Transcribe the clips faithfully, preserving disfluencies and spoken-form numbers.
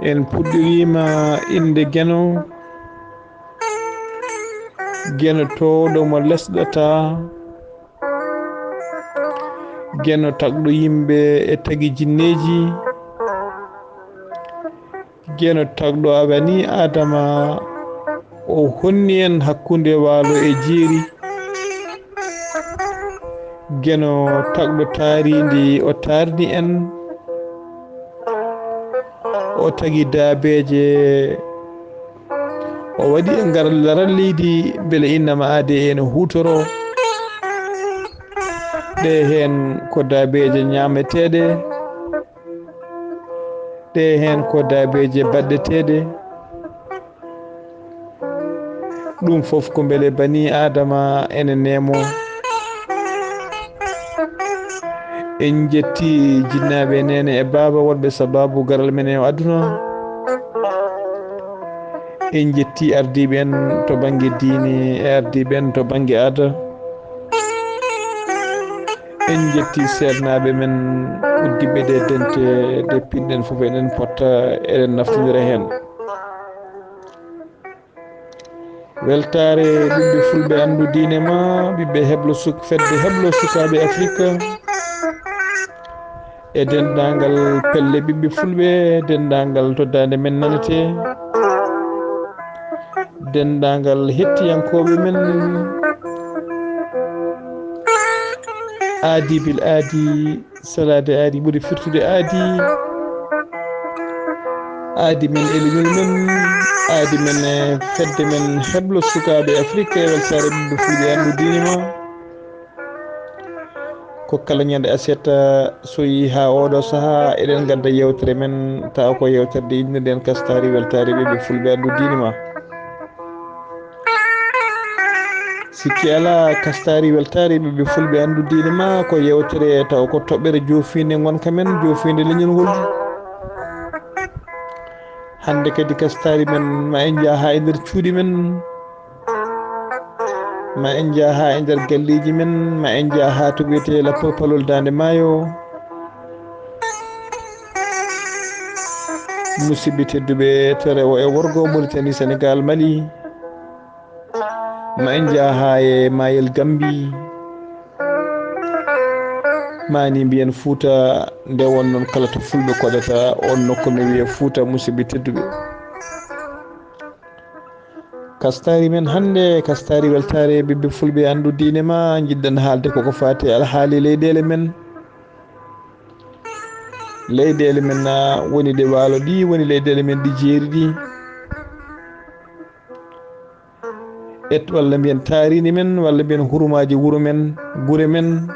En puɗɗiriima innde Geno, Geno toowɗo mo lesɗataa, Geno tagɗo yimɓe e tagi jinneeji, Geno tagɗo a banii Aadama, o honni en hakkunde waalo e jeeri. Geno tagɗo taariindi, o taarni en, o tagi daabeeje, o waɗi e ngar laral leydi, mbele innama aadee ene huutoroo. Ɗe heen ko daabeeje ñaameteeɗe, ɗe heen ko daabeeje baɗɗeteeɗe. Ɗum fof ko mbele banii Aadama ene neemo. En njetti jinnaaɓe neene e baaba wonɓe sabaabu garal men e aduna. En njetti ardiiɓe en to bannge diine e ardiiɓe en to bannge aada. En njetti seernaaɓe men uddiiɓe ɗe dente ɗe pinɗen fof eɗen potta eɗen naftondira heen. Weltaare ɓiɓɓe fulɓe anndu diine ma, ɓiɓɓe heblo suk-, fedde heblo sukaaɓe Afirka, e denndaangal pelle ɓiɓɓe fulɓe, denndaangal to daande men nanetee, denndaangal hettiyankooɓe men, aadi bil aadi. Salaade aadi ɓuri firtude aadi. Aadi men, elewel men, aadi men, eh, fedde men heblo sukaaɓe Afirka e weltaare ɓiɓɓe fulɓe anndu diine ma. Ko kala ñande aset, eh, so yehi haa ooɗo sahaa, eɗen ngadda yewtere men, tawa ko yewtere nde innirɗen kastaari weltaare ɓiɓɓe fulɓe anndu diine ma. Sikki alaa, kastaari weltaare ɓiɓɓe fulɓe anndu diine ma ko yewtere taw ko toɓɓere joofiinde ngonka men, joofiinde leñol ngol. Hannde kadi kastaari men ma en njah haa e nder cuuɗi men, ma en njah haa e nder galleeji men, ma en njah haa to wiyetee Lappa Palol Daande Maayo. Musidɓe tedduɓe to rewo e worgo Mauritanie, Sénégal, Mali. Ma en njah haa e Mayel Gambi, mani mbiyen Fuuta, nde won noon kala to fulɓe koɗata, on nokku no wiyee Fuuta, musidɓe tedduɓe. Kastaari men hannde, kastaari weltaare ɓiɓɓe fulɓe anndu diine ma, njiɗɗen haalde koko faati e alhaali leyɗeele men. Leyɗeele men, ah, woni ɗe waalo ɗi, woni leyɗeele men ɗi jeeri ɗi. Et walla mbiyen taariindi men, walla mbiyen hurumaaji wuro men, gure men.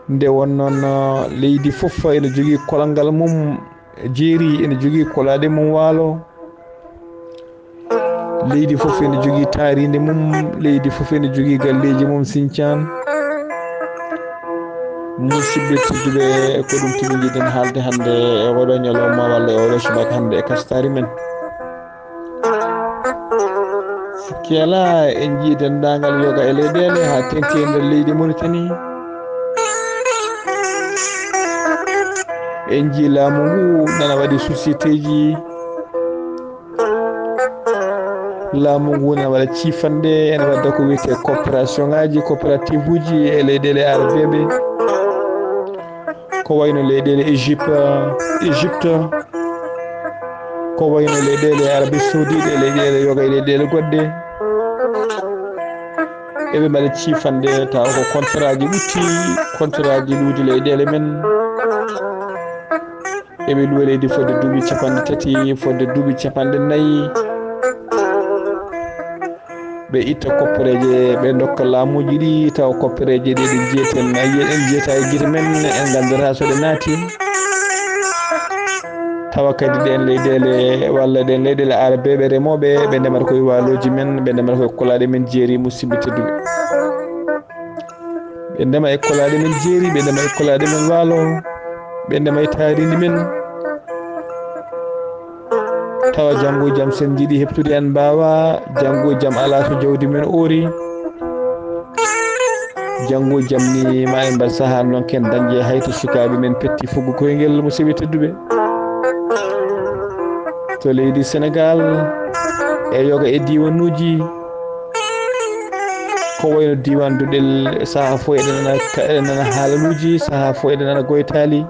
Nde won noon, ah, leydi fof ene jogii kolal ngal mum, jeeri ene jogii kolaaɗe mum waalo. Leydi fof ene jogii taariindi mum, leydi fof ene jogii galleeji mum, Sincaan. Musidɓe tedduɓe, ko ɗum tigi njiɗen haalde hannde e oɗo ñalawma walla e oɗo subaka hannde e kastaari men. Sikki alaa, en njii denndaangal yoga e leyɗeele haa teŋti e nder leydi Mauritanie. En njii laamu ngu nana waɗi sociétéji. Laamu ngu nana waɗa ciifanɗe, ene wadda ko wiyetee coopération ngaji, coopérative uji e leyɗeele arabeeɓe. Ko wayno leyɗeele Égypte, Égypte, ko wayno leyɗeele Arabie Saoudite e leyɗeele yoga e leyɗeele goɗɗe. Eɓe mbaɗa ciifanɗe tawa ko contrat ji ɓutti, contrat ji luude leyɗeele men. Eɓe luwa leydi fodde duuɓi capanɗe tati, fodde duuɓi capanɗe nayi. Ɓe itta koppereeje, ɓe ndokka laamuuji ɗi, tawa koppereeje ɗe ɗe njiyeten, a yiyat en jiyata e gite men, en nganndata so ɗe naati. Tawa kadi ɗeen leyɗeele, walla ɗeen leyɗeele arabeeɓe remooɓe, ɓe ndemata koye waalooji men, ɓe ndemata koye kolaaɗe men jeeri, musidɓe tedduɓe. Ɓe ndema e kolaaɗe men jeeri, ɓe ndema e kolaaɗe men waalo, ɓe ndema e taariindi men. Tawa janngo e jam, so en njiɗii heɓtude, en mbaawaa. Janngo e jam alaa so jawdi men oori. Janngo e jam ni, ma en mbaɗ sahaa non ken dañde hay to sukaaɓe men petti fuggu koyngel, musidɓe tedduɓe. to leydi Senegal, e yoga e diiwanuuji, ko wayno diiwaan Duɗel, sahaa fof eɗen nana, eɗen nana haalaluuji, sahaa fof eɗen nana goytaali.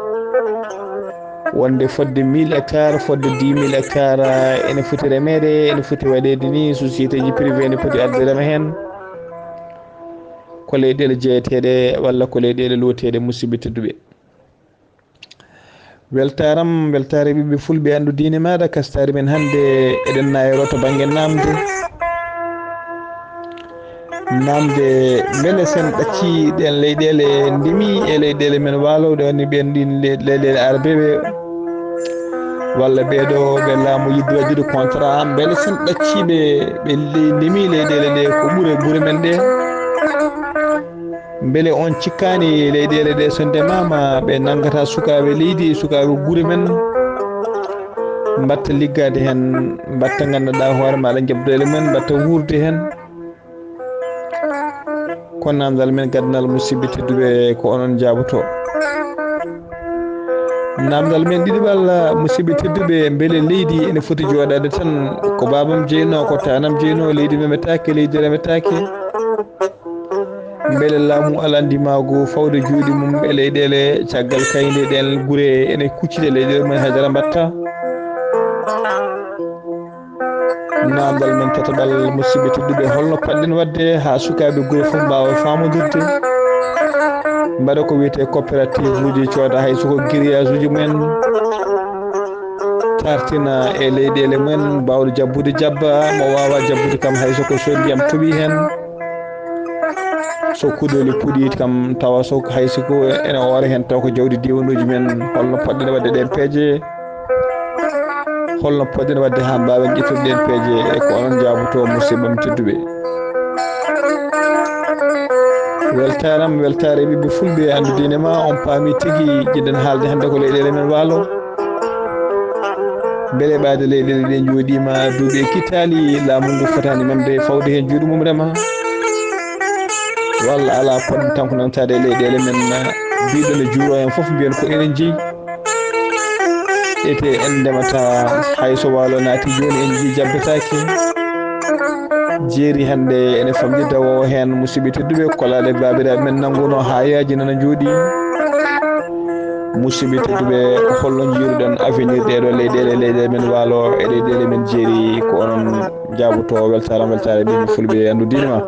Wonde fodde mille hectares, fodde dix mille hectares, ene foti remeede, ene foti waɗeede ni, société ji privé ene poti arde rema heen. Ko leyɗeele jeeyeteeɗe walla ko leyɗeele looteeɗe, musidɓe tedduɓe. Weltaaram, weltaare ɓiɓɓe fulɓe, anndu diine maaɗa, kastaari men hannde eɗen naayoro to bannge naamde. Naamde, mbele sen ɗacci ɗeen leyɗeele ndemi e leyɗeele men waalo, ɗe woni ɓeen ɗiin le-, leyɗeele arabeeɓe, walla ɓee ɗo ɓe laamu yiɗde waɗude contrat, mbele sen ɗacci ɓe, ɓe ley-, ndemi leyɗeele ɗe ko ɓure gure men ɗe? Mbele on cikkaani leyɗeele ɗe so ndemaama ɓe nanngata sukaaɓe leydi e sukaaɓe gure men, mbaɗta liggaade heen, mbaɗta nganndanɗaa hoore maaɗa, njaɓdoole men, mbaɗta wuurde heen? Ko naamndal men gadanal, musidɓe tedduɓe, ko onon njaabotoo. Naamndal men ɗiɗaɓal, musidɓe tedduɓe, mbele leydi ene foti jooɗaade tan ko baabam jeynoo, ko taanam jeynoo, leydi memetaake, leydi remetaake? Mbele laamu alaa ndimaagu fawde juuɗe mum e leyɗeele, caggal kayɗe ɗeen gure ene kuccita leyɗeele mum, haydara mbaɗta? Naamndal men tataɓal, musidɓe tedduɓe, holno potɗen waɗde haa sukaaɓe gure fof mbaawa faamondirde, mbaɗa ko wiyetee coopérative uji, cooda hay so ko grillage uji mumen, taartina e leyɗeele mumen, mbaawɗo jabbude jabba, mo waawaa jabbude kam hay so ko soodi ndiyam toɓi heen. So kuɗooli puɗi kam, tawa so hay so ko ene hoore heen, taw ko jawdi diiwanuuji men, holno potɗen waɗde ɗeen peeje? Holno potɗen waɗde haa mbaawen ƴettude ɗeen peeje? E ko onon njaabotoo, musidɓe am tedduɓe. Weltaaram, weltaare ɓiɓɓe fulɓe, anndu diine ma, on paami tigi, jiɗen haalde hannde ko leyɗeele men waalo. Mbele ɓaade leyɗeele ɗe njooɗiima duuɓi e kittaali, laamu ngu fotaani memde fawde heen juuɗe mum rema? Walla alaa, poɗɗen tan ko nantaade e leyɗeele men, biɗo ne juuro en fof mbiyen ko enen jeyi. Ete en ndemata, hay so waalo naati jooni en njii jabbetaake. Jeeri hannde ene famɗi dawo heen, musidɓe tedduɓe, kolaaɗe baabiraaɓe men nanngunoo haa yaaji nana njooɗi. Musidɓe tedduɓe, holno njiiruɗen avenir ɗeeɗo leyɗeele, leyɗeele men waalo e leyɗeele men jeeri? Ko onon njaabotoo. Weltaaram, weltaare ɓiɓɓe fulɓe, anndu diine ma.